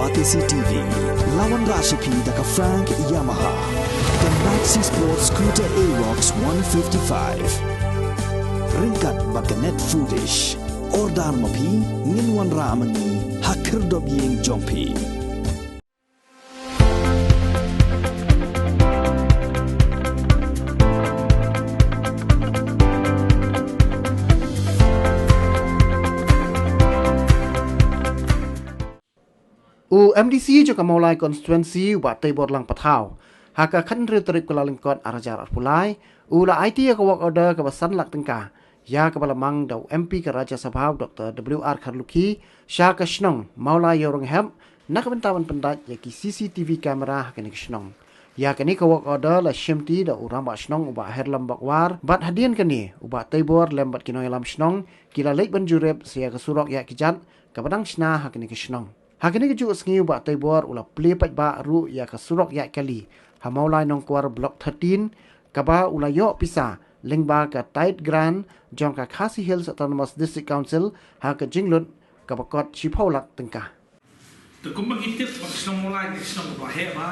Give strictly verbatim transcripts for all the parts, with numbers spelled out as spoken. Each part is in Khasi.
Batesi T V, la wanrah sha phi da ka Frank Yamaha, ka Maxi Sport Scooter Aerox one fifty-five. Ryngkat bad ka Net Foodish. Order ma phi, ngin wanrah ma ngi ha khyrdop ïing jong phi. U M D C jong ka Mawlai Constituency, u Bah Teibor Langpathaw, ha ka khathynriew tarik Kyllalyngkot arhajar arphew lai, u la aiti ïa ka work order kaba san lak tyngka, ïa kaba la mang da u M P ka Rajya Sabha, u Doctor W R Kharlukhi, sha ka shnong Mawlai Ïawrynghep, na ka bynta ban pyndait ïa ki C C T V camera ha kane ka shnong. Ïa kane ka work order la shimti da u Rangbah Shnong u Bah Hairlam Bakwar, bad hadien kane u Bah Teibor lem bad ki nongïalam shnong ki la leit ban jurip sa ïa ka surok ïaid kjat kaba dang shna ha kane ka shnong. Ha kane kajuh sngi u Bah Teibor u la plie paidbah ruh ïa ka surok ïaid kali ha Mawlai Nongkwar Block thirteen, kaba u la ïoh pisa lyngba ka TIDE grant jong ka Khasi Hills Autonomous District Council ha ka jinglut kaba kot shiphew lak tyngka. Te kumba ngi tip ba ka shnong Mawlai ka shnong kaba heh bha,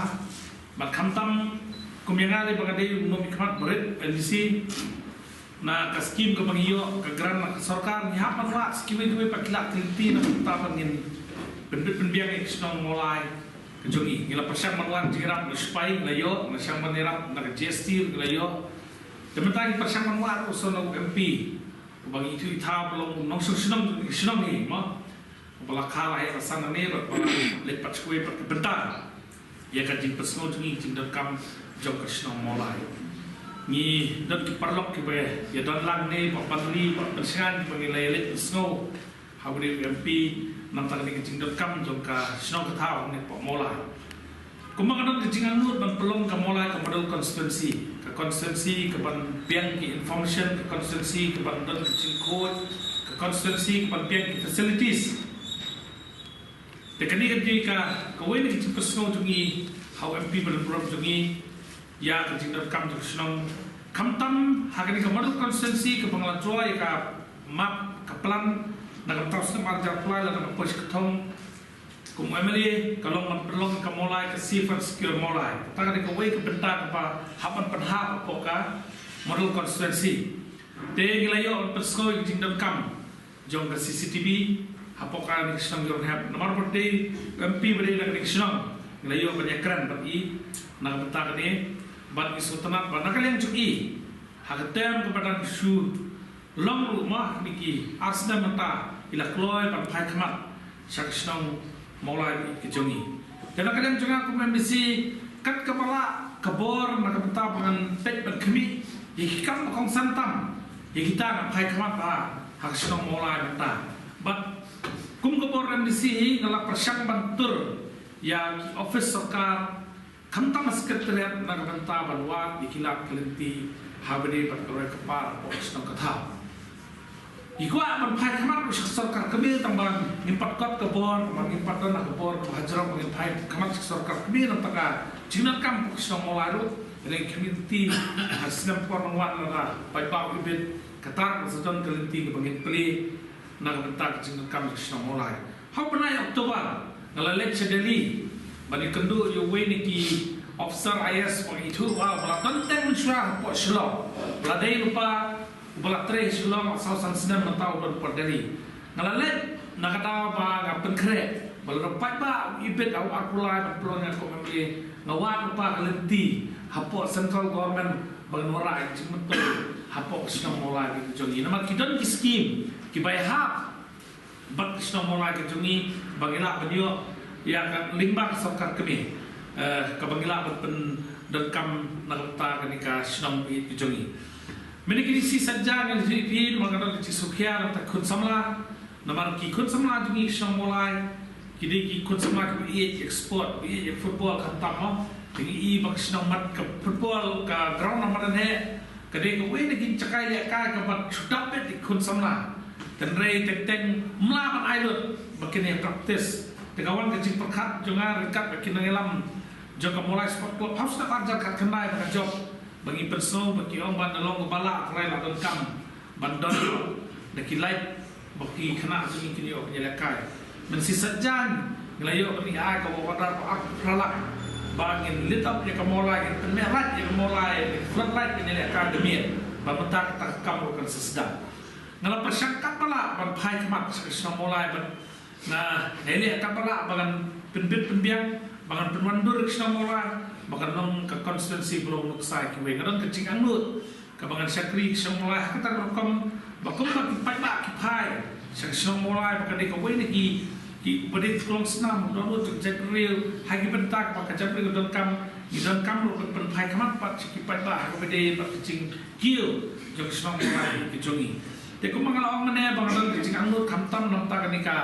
bad khamtam kum ïa nga lei ba nga dei u nongmihkhmat barit M D C, na ka skim kaba ngi ïoh ka grant na ka sorkar, ngi hap ban wad skim kiwei kiwei pat ki lad ki lynti na ka bynta ba ngin pynbit pynbiang ïa ka shnong Mawlai ka jong ngi. Ngi la pyrshang ban wad jingïarap na u sipai, ngi la ïoh, ngi la pyrshang ban ïarap na ka G S T, ngi la ïoh. Te mynta ngi pyrshang ban wad ruh sa na u M P uba ngi ithuh ithaw ba long u nongshong shnong jong ka shnong hi, mo. Ba la kha la heh la san nangne bad ba la leit pat sha kiwei pat ka bynta ïa ka jingpynsngew jong ngi, jingdonkam jong ka shnong Mawlai. Ngi don ki paralok kiba ïadon lang ne bad ban ri bad pynshngaiñ kiba ngi la ïaleit pynsngew ha u M P na ka bynta kane ka jingdonkam jong ka shnong ka thaw hangne hapoh Mawlai. Kumba ka don ka jingangnud ban pynlong ka Mawlai ka model constituency, ka constituency kaban biang ki information, ka constituency kaban don ka jingkhuid, ka constituency kaban biang ki facilities. Te kane ka dei ka, kawei na ka jingpynsngew jong ngi ha u M P ba donburom jong ngi ïa ka jingdonkam jong ka shnong. Khamtam ha kane ka model constituency kaba nga la draw ïa ka map, ka plan na ka bynta u snem arhajar arphew lai lada nga poi sha ka thong kum u M L A, ka long ban pynlong ka Mawlai ka safe and secure Mawlai. Kata ka dei kawei ka bynta kaba hap ban pynhap hapoh ka model constituency. Te ngi la ïoh ban pynsngew ïa ka jingdonkam jong ka C C T V hapoh kane ka shnong Ïawrynghep. Namar ba dei u M P ba dei na kane ka shnong, ngi la ïoh ban ïakren bad i na ka bynta kane, bad ngi sngewtynnat ba na ka liang jong i, ha ka term kaba dang shu long ruh, ma kine ki ar snem mynta i la kloi ban phai khmat sha ka shnong Mawlai ka jong ngi. Te na ka liang jong nga kum M D C, kat kaba lah ka bor na ka bynta ba ngan peit ban khmih ïa ki kam ba kongsan tam ïa kita, ngan phai khmat bha ha ka shnong Mawlai mynta. Bad kum ka bor M D C hi, nga la pyrshang ban tur ïa ki office sorkar, khamtam ha secretariat na ka bynta ban wad ïa ki lad ki lynti ha ba dei bad ka roi ka par hapoh ka shnong ka thaw. Ngi kwah ban phai khmat ruh sha ka sorkar kmie, tang ba ngim pat kot ka bor, ba ngim pat don ha ka bor kaba hajrong ba ngin phai khmat sha ka sorkar kmie na ka bynta ka jingdonkam hapoh ka shnong Mawlai ruh. Lada ngi khmih lynti ha snem por nang wan, lada paidbah u ibit, kata ruh sa don ka lynti kaba ngin plie na ka bynta ka jingdonkam ka shnong Mawlai. Ha u bnai October nga la leit sha Delhi ban ïakynduh ïa uwei na ki officer I A S ba nga ithuh ba u la don teng mynshuwa hapoh Shillong, ba la dei lypa uba la trei ha Shillong saw san snem, mynta u don hapoh Delhi. Nga la leit na ka daw ba nga pynkhreh ba lada paidbah u ibit ha u arphew lai ban pynlong ïa nga kum M L A, nga wad lypa ka lynti hapoh central government ba ngan wanrah ïa ka jingmyntoi hapoh ka shnong Mawlai ka jong ngi. Namar ki don ki skim kiba ïahap bad ka shnong Mawlai ka jong ngi ba ngi lah ban ïoh ïa ka lyngba ka sorkar kmie, eh, kaba ngi lah ban pyndonkam na ka bynta kane ka shnong ka jong ngi. Mynne kine shi saitjaiñ ngi la ïathuh ïa phi namar ka don ka jingsngewkhia na ka bynta ki khun samla. Namar ki khun samla jong ngi ka shnong Mawlai ki dei ki khun samla kiba ïeit ïa ka sport, ba ïeit ïa ka football khamtam, mo. Te ngi i ba ka shnong Mawlai ka football ka ground namar ne ka dei kawei na ki jaka ïalehkai kaba shu dap beit ïa ki khun samla. Hynrei teng teng ym lah ban ai lut ba kin ïa practice. Te ka wan ka jingpyrkhat jong nga ryngkat bad ki nongïalam jong ka Mawlai Sport Club ha u snem arhajar khatkhyndai ba ka jop ba ngi pynsngew ba ki ong ba na long kaba lah, hynrei la donkam ban don da ki light ba ki khynnah jong ngi kin ïoh ban ïalehkai. Mynshi saitjaiñ Ngi la ïoh ban ai ka order ba ar phew phra lak ba ngin lit up ïa ka Mawlai, ngin pynmeh light ïa ka Mawlai, ngin flood light ïa kane ka academy, ba mynta kata ka kam ruh kan sa sdang. Nga la pyrshang katba lah ban phai khmat sha ka shnong Mawlai, ban nga, nga leh katba lah ba ngan pynbit pynbiang, ba ngan pynwandur ïa ka shnong Mawlai, ba kan long ka constituency ba long nuksa ïa kiwei. Nga don ka jingangnud kaba ngan shakri ka shnong Mawlai ha kata ka rukom, ba kumba ki paidbah ki phai sha ka shnong Mawlai, ba ka dei kawei na ki, kiba dei ka long snam, dohnud jong ka jaitbynriew, ha ki bynta ba ka jaitbynriew ka donkam, ngi donkam ruh ban pynphai khmat pat sha ki paidbah ha kaba dei bad ka jingkiew jong ka shnong Mawlai ka jong ngi. Te kumba nga la ong mynne, ba nga don ka jingangnud khamtam na ka bynta kane ka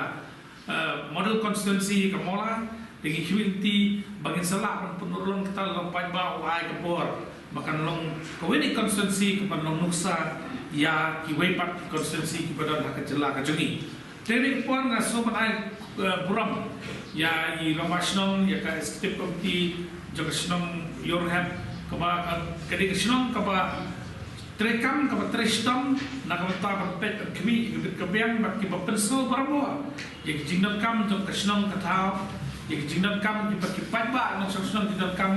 eh, model constituency ka Mawlai, te ngi khmih lynti ba ngin sa lah ban pynurlong kita, lada u paidbah u ai ka bor, ba kan long kawei na ki constituency kaban long nuksa ïa kiwei pat ki constituency kiba don ha ka jylla ka jong ngi. Te ha kane ka por nga sngew ban ai, eh, burom ïa i Rangbah Shnong, ïa ka executive committee jong ka shnong Hynñiewtrep, kaba ka, ka dei ka shnong kaba treikam, kaba trei shitom na ka bynta ban peit ban khmih ïa ka bit ka biang bad kiba pynsngew barabor ïa ki jingdonkam jong ka shnong ka thaw, ïa ki jingdonkam kiba ki paidbah na shnong shnong ki donkam,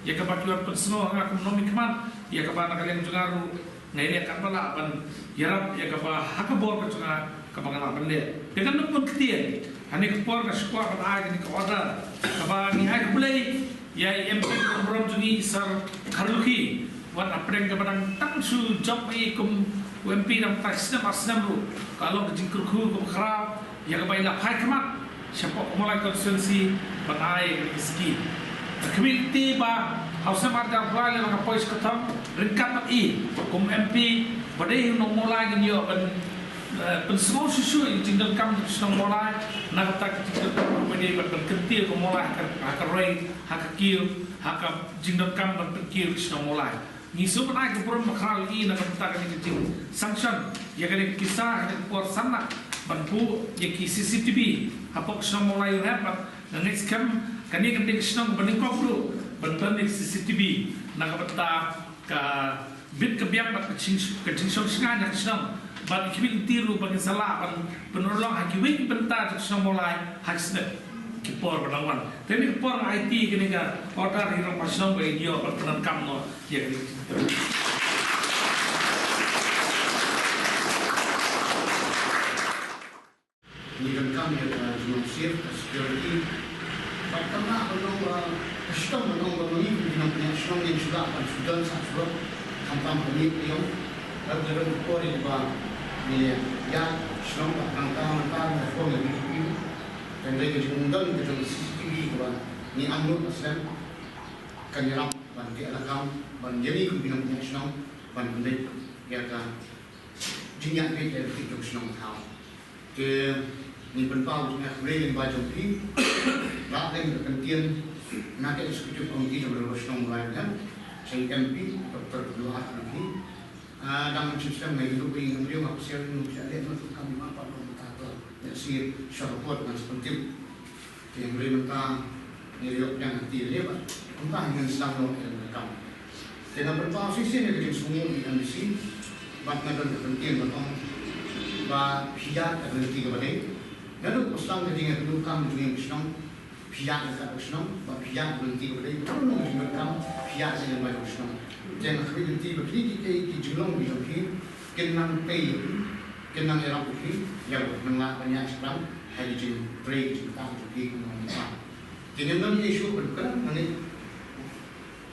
ïa kaba ki wan pynsngew ha nga kum u nongmihkhmat, ïa kaba na ka liang jong nga ruh nga ïaleh katba lah ban ïarap ïa kaba ha ka bor ka jong nga kaba nga lah ban leh. Te kan nang bun ktien, ha kane ka por nga shu kwah ban ai kane ka order kaba ngi ai khublei ïa i M P burom jong ngi, i Sir Kharlukhi, wat hapdeng kaba dang tang shu jop hi kum u M P dang tai snem ar snem ruh, ka long ka jingkyrkhu kaba khraw ïa kaba i la phai khmat shapoh ka Mawlai constituency ban ai ïa kane ka scheme. Nga khmih lynti ba ha u snem ar hajar arphew lai lada nga poi sha ka thong ryngkat bad i kum M P, ba dei u nong Mawlai ngin ïoh ban, eh, pynsngew shuh shuh ïa ka jingdonkam jong ka shnong Mawlai, na kata ka jingdonkam ba dei ban, ban kyntiew ka Mawlai ha ka, ha ka roi, ha ka kiew, ha ka jingdonkam ban pynkiew ka shnong Mawlai. Ngi sngewbha ban ai ka burom ba khraw ïa i na ka bynta kane ka jingsanction ïa kane ka pisa ha kane ka por san lak ban buh ïa ki C C T V hapoh ka shnong Mawlai Hynñiewtrep. Bad nga ngeit skhem kane kan dei ka shnong ba nyngkong ruh ban don ïa ki C C T V na ka bynta ka bit ka biang bad ka jing, ka jingshong shngaiñ ha ka shnong. Bad nga khmih lynti ruh ba ngin sa lah ban pynurlong ha kiwei ki bynta jong ka shnong Mawlai ha ki snem ki por ba dang wan. Te ha kane ka por nga aiti kane ka order ha i Rangbah Shnong ba in ïoh ban pyndonkam noh ïa kane ka jingkyrkhu. Ngi donkam ïa ka jinglong safe, ka security. Bad kam lah ban long ba, ka shitom ban long ba ma ngi kum ki nongpynïaid shnong ngin shu lah ban shu don sah shuh, khamtam ka miet ka ïong. Bad ka don ka por ïa ba ngi ïaid shnong bad nangta mynta ngi form ïa ka B D P. Kan dei ka jingdon ka jong C C T V kaba ngi angnud ha snem. Kan ïarap ban teh lakam ban ïa ngi kum ki nongpynïaid shnong ban pyndep ïa ka jingïaid beit ïa ka jong shnong thaw. Te ngi pynpaw jingkhublei lyngba jong phi. Ba dang ka kyntien na ka executive committee jong ka shnong Mawlai Hynñiewtrep, sha i M P Doctor Kharlukhi. Ah, dang shim stem ngi duk ring ngi ring ap sel ngi sia leh ngi kam ma pa ngi ta to. Ngi sia shah report ngan sa pyntip. Te hynrei mynta ngi ïoh pdiang hati lei bad mynta ngin sdang noh ïa ka kam. Te nga pynpaw shisien ïa ka jingsngewnguh jong i M D C bad nga don ka kyntien ban ong ba phi ïaid ka lynti kaba dei. Naduh ba sdang ka jingïaid ka kam jong ngi ka shnong, phi ïaid ka shnong bad phi ïaid ka lynti kaba dei. Ka long ka jingdonkam phi ïaid ka lynti ka shnong. Te nga khmih lynti ba kine ki, ki jinglong ki jong phi kin nang pei ïa phi, kin nang ïarap ïa phi, ïa phi nang lah ban ïaid shaphang ha ki jingtrei ki jingktah jong phi kum u nongmihkhmat. Te ngim don issue ban kren nangne.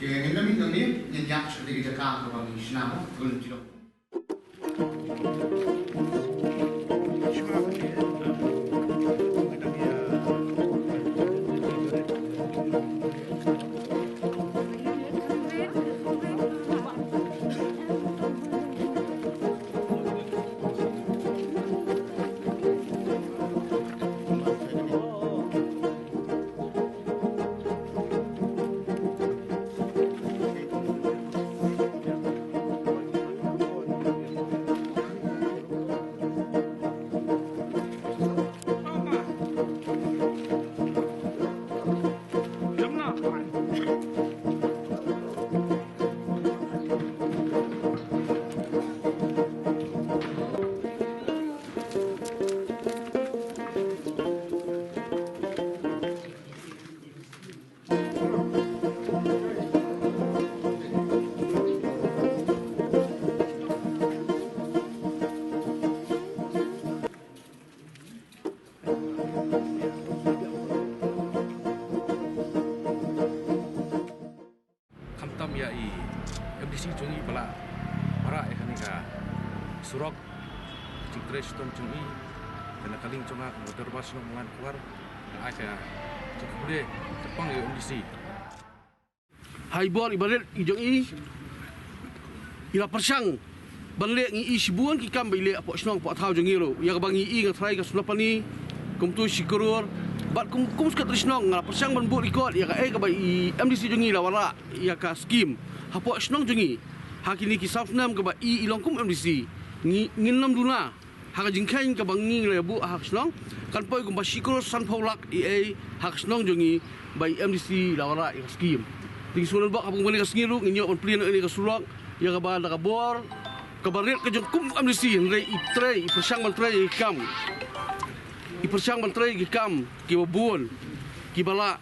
Te ngim don nangne, ngin ïaid sha kata ka jaka kaba ngi shna mo, kaba ngi MDC jong ngi ba la wanrah ïa kane ka surok, ka jingtrei shitom jong i. Te na ka liang jong nga kum ka Dorbar Shnong Mawlai Nongkwar, nga ai ka jingkhublei kyrpang ïa u MDC. Ha i bor i barit i jong i, i la pyrshang ban leh, ngi i shibun ki kam ba i leh hapoh shnong hapoh thaw jong ngi ruh. Ïa kaba ngi i, nga tharai ka sula pani kumtu shi klur. Bad kum, kum sket ri shnong, nga la pyrshang ban buh record ïa kaei kaba i MDC jong ngi la wanrah ïa ka skim hapoh shnong jong ngi ha kine ki saw snem kaba i, i long kum MDC. Ngi, ngin nym duna ha ka jingkheiñ kaba ngi la ïa buh ha ka shnong, kan poi kumba shi klur sanphew lak eiei ha ka shnong jong ngi ba i MDC la wanrah ïa ka skim. Te ngi sngewbha ba ha kane ka sngi ruh ngin ïoh ban plie ïa ka surok, ïa kaba da ka bor ka barit ka jong kum MDC, hynrei i trei, i pyrshang ban trei ïa ki kam, i pyrshang ban trei ïa ki kam kiba bun kiba lah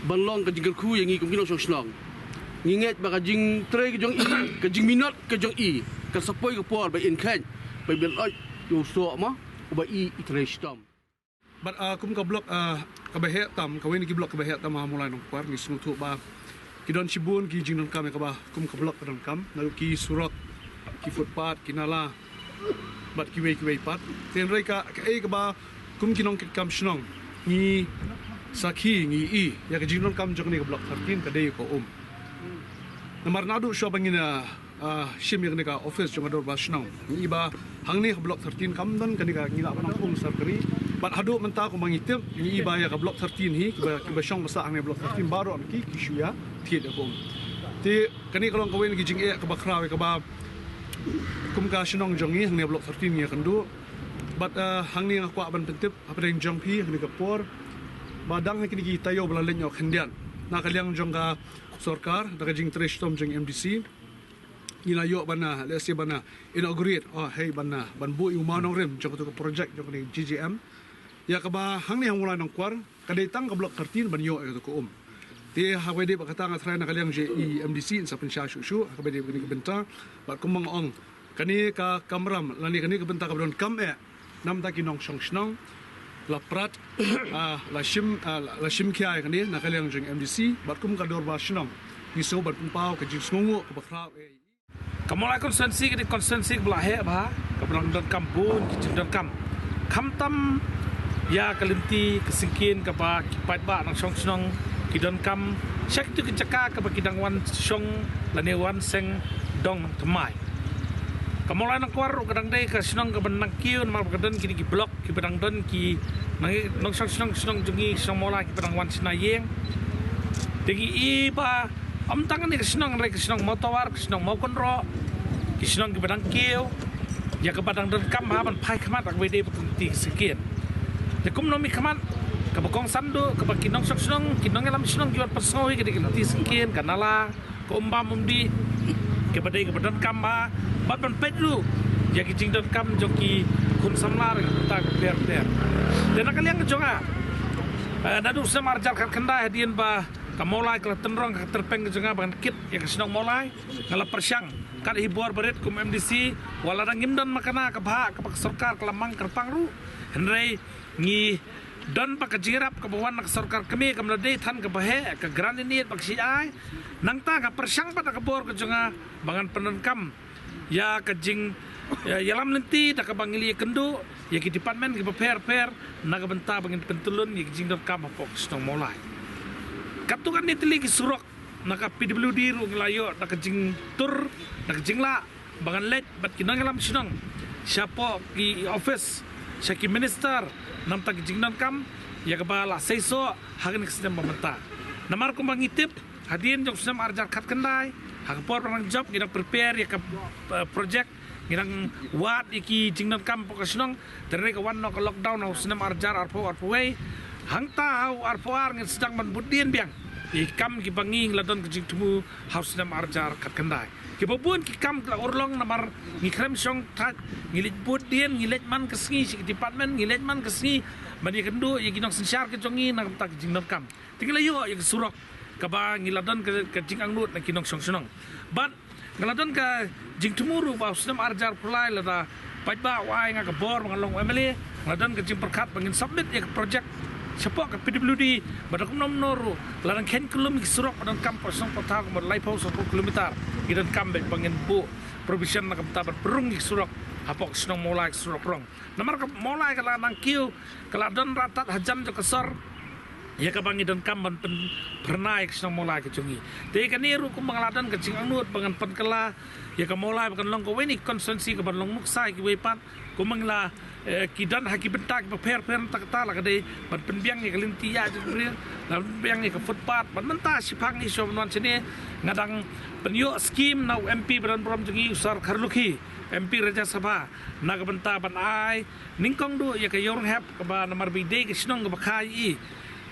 ban long ka jingkyrkhu ïa ngi kum ki nongshong shnong. Ngi ngeit ba ka jingtrei ka jong i, ka jingminot ka jong i, kan sa poi ka por ba in kheiñ, ba i ban ot ïa u soh mo, uba i, i trei shitom. Bad, ah, kum ka block, ah, kaba heh tam, kawei na ki block kaba heh tam ha Mawlai Nongkwar, ngi sngewthuh ba ki don shibun ki jingdonkam ïa kaba kum ka block ka donkam, naduh ki surok, ki footpath, ki nala, bad kiwei kiwei pat. Te hynrei ka, kaei kaba kum ki nongkitkam shnong ngi sakhi, ngi i ïa ka jingdonkam jong kane ka block thirteen ka dei ka um. Namar naduh shuwa ba ngin, ah, ah, shim ïa kane ka office jong ka Dorbar Shnong, ngi i ba hangne ha block thirteen kam don kane ka, ngi lah ban ong, um sorkari. Bad haduh mynta kumba ngi tip, ngi i ba ïa ka block thirteen hi, kiba, kiba shong basa hangne block thirteen baroh ki, ki shu ïa thied ïa ka um. Te kane ka long kawei na ki jingeh kaba khraw ïa kaba kum ka shnong jong ngi hangne block thirteen ngi ïakynduh. Bad, eh, hangne nga kwah ban pyntip hapdeng jong phi ha kane ka por ba dang ha kine ki taïew ba la leit noh khyndiat, na ka liang jong ka sorkar, da ka jingtrei shitom jong MDC, ngi la ïoh ban, eh, lehse ban, eh, inaugurate, oh hei, ban, eh, ban buh ïa u mawnongrim jong katu ka project jong kane ka JJM. Ïa kaba hangne ha Mawlai Nongkwar ka dei tang ka block thirteen ban ïoh ïa katu ka um. Te ha kaba ïadei bad kata nga tharai na ka liang jong i MDC in sa pynshai shuh shuh ha kaba ïadei bad kane ka bynta. Bad kumba nga ong, kane ka kamram lane kane ka bynta kaba donkam eh na ka bynta ki nongshong shnong, la prat, ah, la shim, ah, la, la shim khia ïa kane na ka liang jong MDC. Bad kum ka Dorbar Shnong ngi sngew ban pynpaw ka jingsngewnguh kaba khraw eh. Ka Mawlai constituency ka dei constituency kaba la heh bha, kaba dang donkam bun ki jingdonkam, khamtam ïa ka lynti ka syngkien kaba ki paidbah nongshong shnong ki donkam sha kitu ki jaka kaba ki dang wan shong lane wan seng dong thymmai. Ka Mawlai Nongkwar ruh ka dang dei ka shnong kaba nang kiew namar ba ka don kine ki block kiba dang don ki nang, nongshong shnong, shnong jong ngi, shnong Mawlai kiba dang wan shna ïing. Te ngi i ba ym tang kane ka shnong, hynrei ka shnong Mawtawar, ka shnong Mawkynroh, ki shnong kiba dang kiew, ïa kaba dang donkam bha ban phai khmat ha kaba ïadei bad ka lynti ka syngkien. Te kum nongmihkhmat kaba kongsan duh, kaba ki nongshong shnong, ki nongïalam shnong ki wan pynsngew ïa ka lynti ka syngkien, ka nala, ka um bam um dih kaba dei kaba donkam bha, bad ban peit ruh ïa ki jingdonkam jong ki khun samla ha ki bynta kiba pher bapher. Te na ka liang ka jong nga, eh, naduh u snem ar hajar khatkhyndai hadien ba ka Mawlai ka la tynrong ha ka tyrpeng ka jong nga ba ngan kit ïa ka shnong Mawlai, nga la pyrshang kat hi bor barit kum MDC, wat la dang ngim don makna kaba hap kaba ka sorkar ka la mang kyrpang ruh, hynrei ngi don bad ka jingïarap kaba wan na ka sorkar kmie, kam la dei than kaba heh, ka grant in aid ba ka shi ai. Nangta nga pyrshang pat da ka bor ka jong nga ba ngan pyndonkam ïa ka jing, ïa, ïalam lynti da kaba ngi la ïakynduh ïa ki department kiba pher bapher na ka bynta ba ngin pyntyllun ïa ki jingdonkam hapoh ka shnong Mawlai. Katto katne tylli ki surok na ka PWD ruh ngi la ïoh da ka jingtur, da ka jinglah ba ngan leit bad ki nongïalam shnong shapoh ki office, sha ki minister, na ka bynta ki jingdonkam ïa kaba la seisoh ha kane ka snem ba mynta. Namar kumba ngi tip, hadien jong u snem ar hajar khatkhyndai, ha ka por ba nang jop ngi dang prepare ïa ka, eh, project, ngi dang wad ïa ki jingdonkam hapoh ka shnong. Te hynrei ka wan noh ka lockdown ha u snem ar hajar arphew arphew wei. Hangta ha u arphew ar ngin sdang ban bud dien biang ïa ki kam kiba ngi la don ka jingthmu ha u snem ar hajar khatkhyndai. Kiba bun ki kam ki la urlong namar ngi khlem shong thait, ngi leit bud dien, ngi leit man ka sngi sha ki department, ngi leit man ka sngi ban ïakynduh ïa ki nongsynshar ka jong ngi na ka bynta ki jingdonkam. Te ngi la ïoh ïa ka surok kaba ngi la don ka, ka jingangnud na ki nongshong shnong. Bad nga la don ka jingthmu ruh ba u snem ar hajar arphew lai lada paidbah u ai nga ka bor ba ngan long MLA, nga la don ka jingpyrkhat ba ngin submit ïa ka project Shapoh ka P W D ba da kumno kumno ruh la dang khein kyllum ki surok ba donkam hapoh shnong Pawthaw kumba laiphew sawphew kilometer. Ki donkam beit ba ngin buh provision na ka bynta ban pynrung ki surok hapoh ka shnong Mawlai, ki surok rong. Namar ka Mawlai ka la nang kiew, ka la don rah tad hajan jong ka sor ïa kaba ngi donkam ban pynphyrnai ka shnong Mawlai ka jong ngi. Te kane ruh kumba nga la don ka jingangnud ba ngan pynkylla ïa ka Mawlai ba kan long kawei na ki constituency kaban long nuksa ïa kiwei pat, kumba ngi la, eh, ki don ha ki bynta kiba pher pher. Nangta kata la ka dei ban pynbiang ïa ka lynti ïaid jong ka briew, ban pynbiang ïa ka footpath. Bad mynta shiphang ngi shu wan shane, nga dang pynïoh skim na u M P ba donburom jong ngi, u Sir Kharlukhi, M P Rajya Sabha, na ka bynta ban ai nyngkong duh ïa ka ïew rynghep kaba namar ba i dei ka shnong kaba kha ïa i,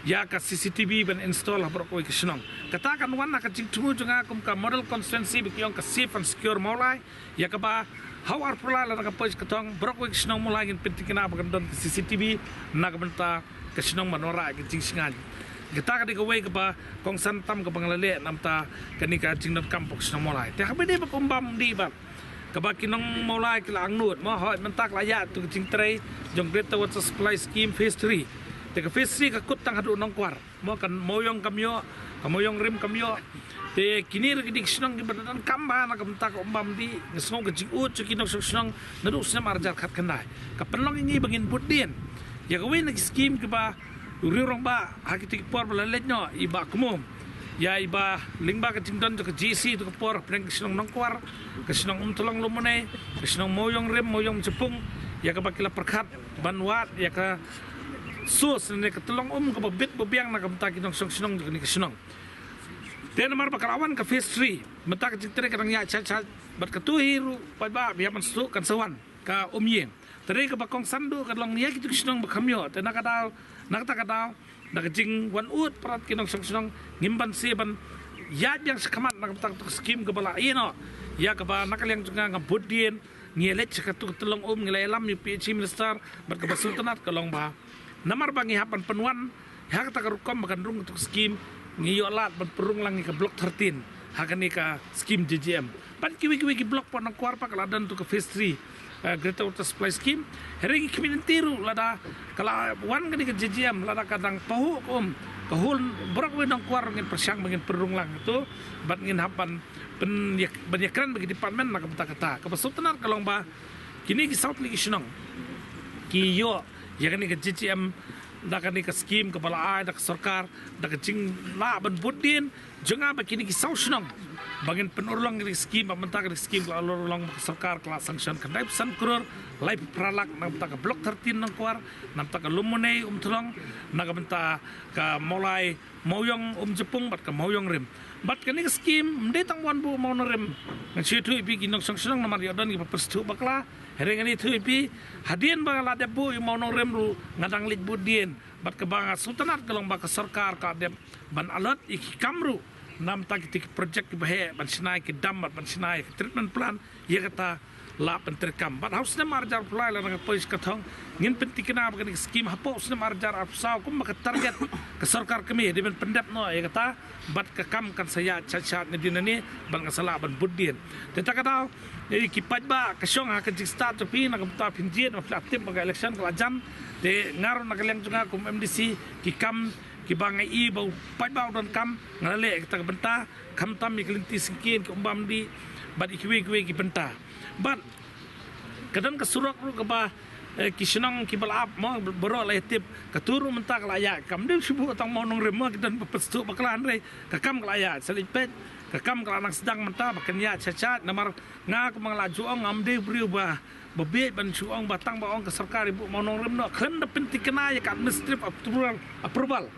ïa ka C C T V ban install ha baroh kawei ka shnong. Kata kan wan na ka jingthmu jong nga kum ka model constituency ba ki ong ka Safe and Secure Mawlai, ïa kaba ha u arphew lai lada ka poi sha ka thong, baroh kawei ka shnong Mawlai ngin pyntikna ba kan don ka C C T V na ka bynta ka shnong ban wanrah ïa ka jingshngaiñ. Kata ka dei kawei kaba kongsan tam kaba nga la leh na ka bynta kane ka jingdonkam hapoh ka shnong Mawlai. Te haba ïadei bad ka Umbam Umdih bad kaba ki nong Mawlai ki la angnud, mo, hooid mynta ka la ïaid ïa ka jingtrei jong Greater Water Supply Scheme Phase three. Te ka Phase three ka kut tang haduh Nongkwar. Mo, ka Mawiong kam ïoh, ka Mawiong Rim kam ïoh. Te kine ruh ki dei ki shnong kiba donkam bha na ka bynta ka Umbam Umdih. Nga sngew ka jingud jong ki nongshong shnong naduh u snem ar hajar khatkhyndai. Ka pynlong ïa ngi ba ngin bud dien ïa kawei na ki skim kiba u Rangbah ha kito ki por ba la leit noh, i Bah Kmum, ïa i ba lyngba ka jingdon jong ka J C ha kato ka por, pdeng ka shnong Nongkwar, ka shnong Umthlong Lum Money, ka shnong Mawiong Rim, Mawiong Umjapung, ïa kaba ki la pyrkhat ban wad ïa ka source ne ka tyllong um kaba bit ba biang na ka bynta ki nongshong shnong jong kane ka shnong. Te namar ba ka la wan ka Phase three, mynta ka jingtrei ka dang ïaid shait shait, bad kato hi ruh paidbah ba ïa ban sdang kan sa wan ka umïing. Te dei kaba kongsan duh ka long ïa kito ki shnong ba kham ïoh. Te na ka daw, na kata ka daw, da ka jingwan ud palat ki nongshong shnong, ngim banse ban ïaid biang shakhmat na ka bynta kato ka skim kaba la ïehnoh, ïa kaba na ka liang jong nga, nga bud dien, ngi leit sha kato ka tyllong um, ngi la ïalam ïa u P H E minister, bad kaba sngewtynnat ka long ba namar ba ngi hap ban pynwan ha kata ka rukom ba kan rung kato ka skim, ngi ïoh lad ban pynrung lang ïa ka Block thirteen ha kane ka skim J J M. Bad kiwei kiwei ki block hapoh Nongkwar pat ka la don kato ka Phase three, eh, Greater Water Supply Scheme. Hynrei ngi khmih lynti ruh lada ka la wan kane ka J J M, lada ka dang pahuh ka um, ka whole baroh kawei Nongkwar ngin pyrshang ba ngin pynrung lang kato, bad ngin hap ban pyn-, ban ïakren bad ki department na ka bynta kata. Kaba sngewtynnat ka long ba kine ki saw tylli ki shnong ki ïoh ïa kane ka J J M, da kane ka skim kaba la ai da ka sorkar, da ka jinglah ban bud dien jong nga bad kine ki saw shnong ba ngin pynurlong ïa kane ka skim. Bad mynta kane ka skim ka la urlong bad ka sorkar, ka la sanction khyndai phew san klur laiphew phra lak na ka bynta ka Block thirteen Nongkwar, na ka bynta ka Lum Money Umthlong, na ka bynta ka Mawlai Mawiong Umjapung bad ka Mawiong Rim. Bad kane ka skim ym dei tang wan buh Mawnongrim. Ngan shu ïathuh ïa phi ki nongshong shnong namar ïoh don kiba pynsngewthuh bakla. Hynrei ngan ïathuh ïa phi, hadien ba la dep buh ïa Mawnongrim ruh nga dang leit bud dien. Bad kaba nga sngewtynnat ka long ba ka sorkar ka la dep ban allot ïa ki kam ruh na ka bynta kita ki project kiba heh ban shna ïa ki dam bad ban shna ïa ki treatment plant. Ïa kata la pyntreikam. Bad ha u snem ar hajar arphew lai lada ka poi sha ka thong, ngin pyntikna ba kane ka skim hapoh u snem ar hajar arphew saw kumba ka target ka sorkar kmie, dei ban pyndep noh ïa kata, bad ka kam kan sa ïaid shait shait nadien nane, bad nga sa lah ban bud dien. Te ta ka daw, eh, ki paidbah, ka shong ha ka jingstad jong phi na ka bynta phin jied, ba phi la tip ba ka election ka la jan. Te nga ruh na ka liang jong nga kum M D C, ki kam kiba nga i ba u paidbah u donkam, nga la leh ïa kata ka bynta, khamtam ïa ka lynti syngkien, ka Umbam Umdih, bad ïa kiwei kiwei ki bynta. Bad ka don ka surok ruh kaba, eh, ki shnong kiba la ap, mo, baroh la ïa tip, kato ruh mynta ka la ïaid. Kam dei shu buh tang Mawnongrim, mo, ki don ba pynsngewthuh bakla, hynrei ka kam ka la ïaid. Sa leit peit, ka kam ka la nang sdang mynta ba kan ïaid shait shait. Namar nga kumba nga la ju ong, ngam dei u briew ba ba bieit ban shu ong ba tang ba ong ka sorkar ïa buh Mawnongrim noh, khlem da pyntikna ïa ka administrative approval, approval.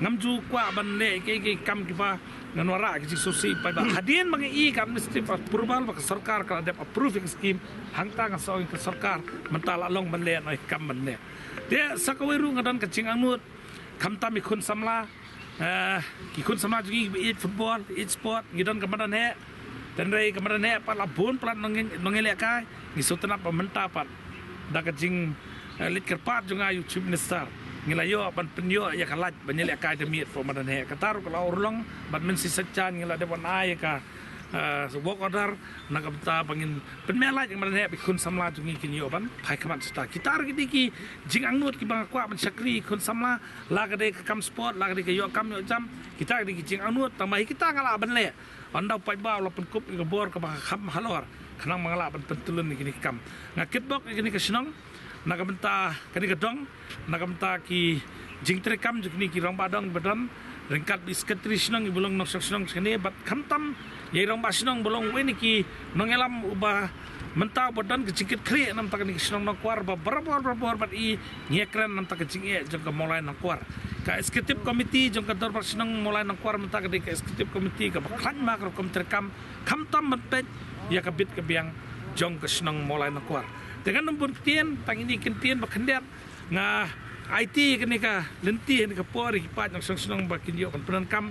Ngam ju kwah ban leh ïa ki, ki kam kiba ngan wanrah ïa ka jingsngewsih paidbah. Hadien ba nga i ka administrative approval ba ka sorkar ka la dep approve ïa ka skim, hangta nga sa ong ïa ka sorkar mynta la long ban leh noh ïa ka kam ban leh. Te sa kawei ruh nga don ka jingangnud khamtam ïa ki khun samla, eh, ki khun samla jong ngi kiba ïeit football, ïeit sport, ngi don ka madan heh. Hynrei ka madan heh pat la bun palat nong, nongïalehkai. Ngi sngewtynnat ba mynta pat da ka jing, eh, leit kyrpad jong nga ïa u Chief Minister, ngi la ïoh ban pynïoh ïa ka light ban ïalehkai da miet hapoh madan heh. Kata ruh ka la urlong, bad mynshisha ngi la dep wan ai ïa ka ah, work order na ka bynta ba ngin pynmeh lait ïa ka madan heh ba ki khun samla jong ngi kin ïoh ban phai khmat shata. Kita ruh ki dei ki jingangnud kiba nga kwah ban shakri ïa ki khun samla, la ka dei ka kam sport, la ka dei ka ïoh kam ïoh jam. Kita ki dei ki jingangnud, tang ba hi kita nga lah ban leh. Ynda u paidbah u la pynkup ïa ka bor kaba kham halor, khnang ba nga lah ban pyntylun ïa kine ki kam. Nga kitbok ïa kane ka shnong na ka bynta kane ka dong, na ka bynta ki jingtreikam jong kine ki rangbah dong ba don, ryngkat bad i secretary shnong, iba long nongshong shnong sha kane, bad khamtam ïa i rangbah shnong ba long uwei na ki nongïalam uba mynta uba don ka jingkitkhlieh na ka bynta kane ka shnong Nongkwar, ba barabor barabor bad i ngi ïakren na ka bynta ka jingeh jong ka Mawlai Nongkwar. Ka executive committee jong ka dorbar shnong Mawlai Nongkwar mynta ka dei ka executive committee kaba khlaiñ ma ka rukom treikam, khamtam ban peit ïa ka bit ka biang jong ka shnong Mawlai Nongkwar. Te ngan ym bun ktien, tang ine i kyntien ba khyndiat, nga aiti ïa kane ka lynti ha kane ka por ïa ki paid nongshong shnong ba kin ïoh ban pyndonkam.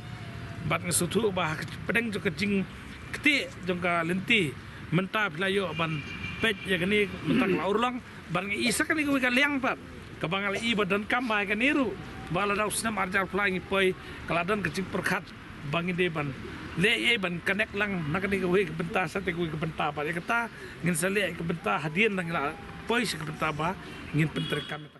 Bad nga sngewthuh ba ha ka pdeng jong ka jingktieh jong ka lynti mynta phi la ïoh ban peit ïa kane mynta ka la urlong. Bad nga i sa kane kawei ka liang pat kaba nga la i ba donkam bha ïa kane ruh, ba lada u snem ar hajar arphew lai ngi poi, ka la don ka jingpyrkhat ba ngin dei ban leh ïa, ban connect lang na kane kawei ka bynta sha kawei ka bynta. Bad ïa kata ngin sa leh ïa ka bynta hadien, ngi la poi sha ka bynta ba ngin pyntreikam ïa ka.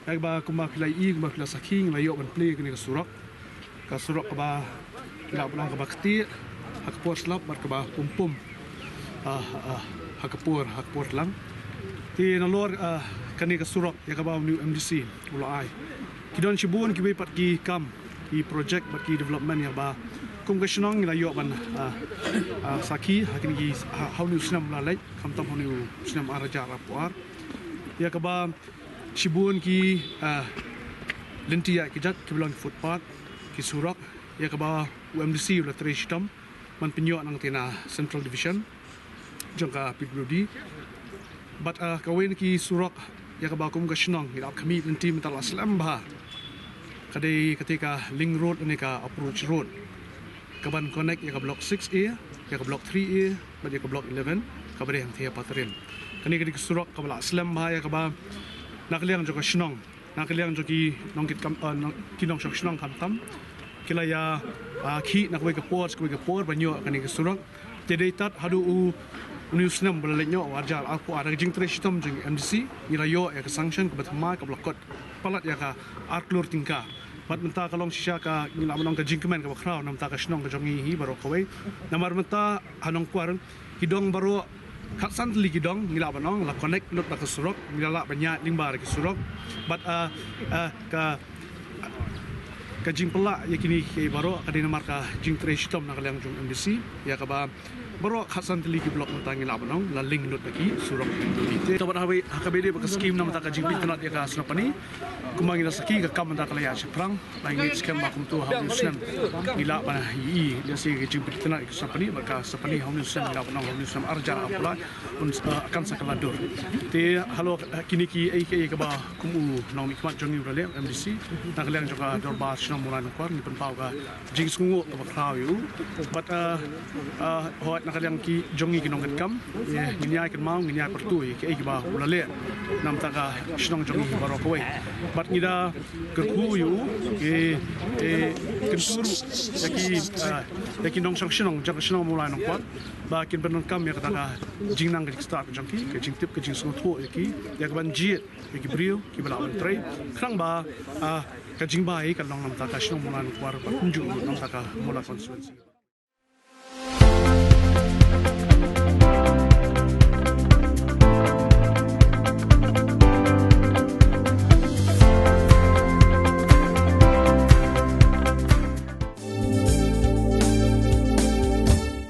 Ïa kaba kumba phi la ïohi, kumba phi la sakhi, ngi la ïoh ban plie kane ka surok. Ka surok kaba ngi lah ban ong kaba ktieh ha ka por slap bad kaba pum pum, ah, ah, ha ka por, ha ka por tlang. Te nalor, ah, kane ka surok ïa kaba une u M D C u la ai, ki don shibun kiwei pat ki kam, ki project bad ki development ïa kaba kum ka shnong ngi la ïoh ban, ah, ah, sakhi ha kine ki, ha, ha une u snem u la leit, khamtam ha une u snem ar hajar arphew ar. Ïa kaba shibun ki, ah, lynti ïaid ki jait kiba long ki footpath, ki surok, ïa kaba u M D C u la trei shitom ban pynïoh na ka tnat Central Division jong ka P W D. Bad, ah, kawei na ki surok ïa kaba kum ka shnong ngi la khmih lynti mynta la slem bha, ka dei kata ka link road ne ka approach road, kaban connect ïa ka block six A, ïa ka block three A bad ïa ka block eleven, kaba dei hangtei ha Patharim. Kane ka dei ka surok kaba la slem bha ïa kaba na ka liang jong ka shnong, na ka liang jong ki nongkit kam, eh, nong, ki nongshong shnong khamtam ki la ïa, ah, khih na kawei ka por sha kawei ka por ban ïoh kane ka surok. Te dei tad haduh u, une u snem ba la leit noh, u ar hajar arphew ar, da ka jingtrei shitom jong u M D C ngi la ïoh ïa ka sanction kaba thymmai kaba la kot palat ïa ka ar klur tyngka. Bad mynta ka long shisha ka, ngi lah ban ong, ka jingkmen kaba khraw na ka bynta ka shnong ka jong ngi hi baroh kawei. Namar mynta ha Nongkwar ki dong baroh khatsan tylli ki dong, ngi lah ban ong, la connect lut da ka surok, ngi la lah ban ïaid lyngba da ki surok. Bad, ah, ah, ka, ka jingpyllait ïa kine kiei baroh ka dei namar ka jingtrei shitom na ka liang jong u M D C ïa kaba baroh khatsan tylli ki block mynta ngi lah ban ong la link lut da ki surok. Te, te bad ha kaba ïadei bad ka skim na ka bynta ka jingpyntynnat ïa ka Snapani, kumba ngi la sakhi, ka kam mynta ka la ïaid shaphrang. Ngi ngeit skhem ba kumto ha une u snem ngi lah ban ïohi ïa ka jingpyntynnat ïa ka Snapani, bad ka Snapani ha une u snem ngi lah ban ong ha une u snem ar hajar arphew lai un, eh, kan sa kylla dur. Te halor, eh, kine kiei kiei kaba kum u nongmihkhmat jong ngi u la leh, M D C, na ka liang jong ka dorbar shnong Mawlai Nongkwar, ngi pynpaw ka jingsngewnguh kaba khraw ïa u. Bad, eh, eh, hooid, na ka liang ki jong ngi ki nongkitkam, eh, ngin ïai kynmaw, ngin ïai pyrthuh ïa kiei kiba u la leh na ka bynta ka shnong jong ngi baroh kawei. Bad ngi da kyrkhu ïa u, eh, eh, kyntu ruh ïa ki, eh, ïa ki nongshong shnong jong ka shnong Mawlai Nongkwar ba kin pyndonkam ïa kata ka jingnang ka jingstad ka jong ki, ka jingtip ka jingsngewthuh ïa ki, ïa ka ban jied ïa ki briew kiba lah ban trei, khnang ba, ah, ka jingbai ka long na ka bynta ka shnong Mawlai Nongkwar bad kumjuh na ka bynta ka Mawlai constituency.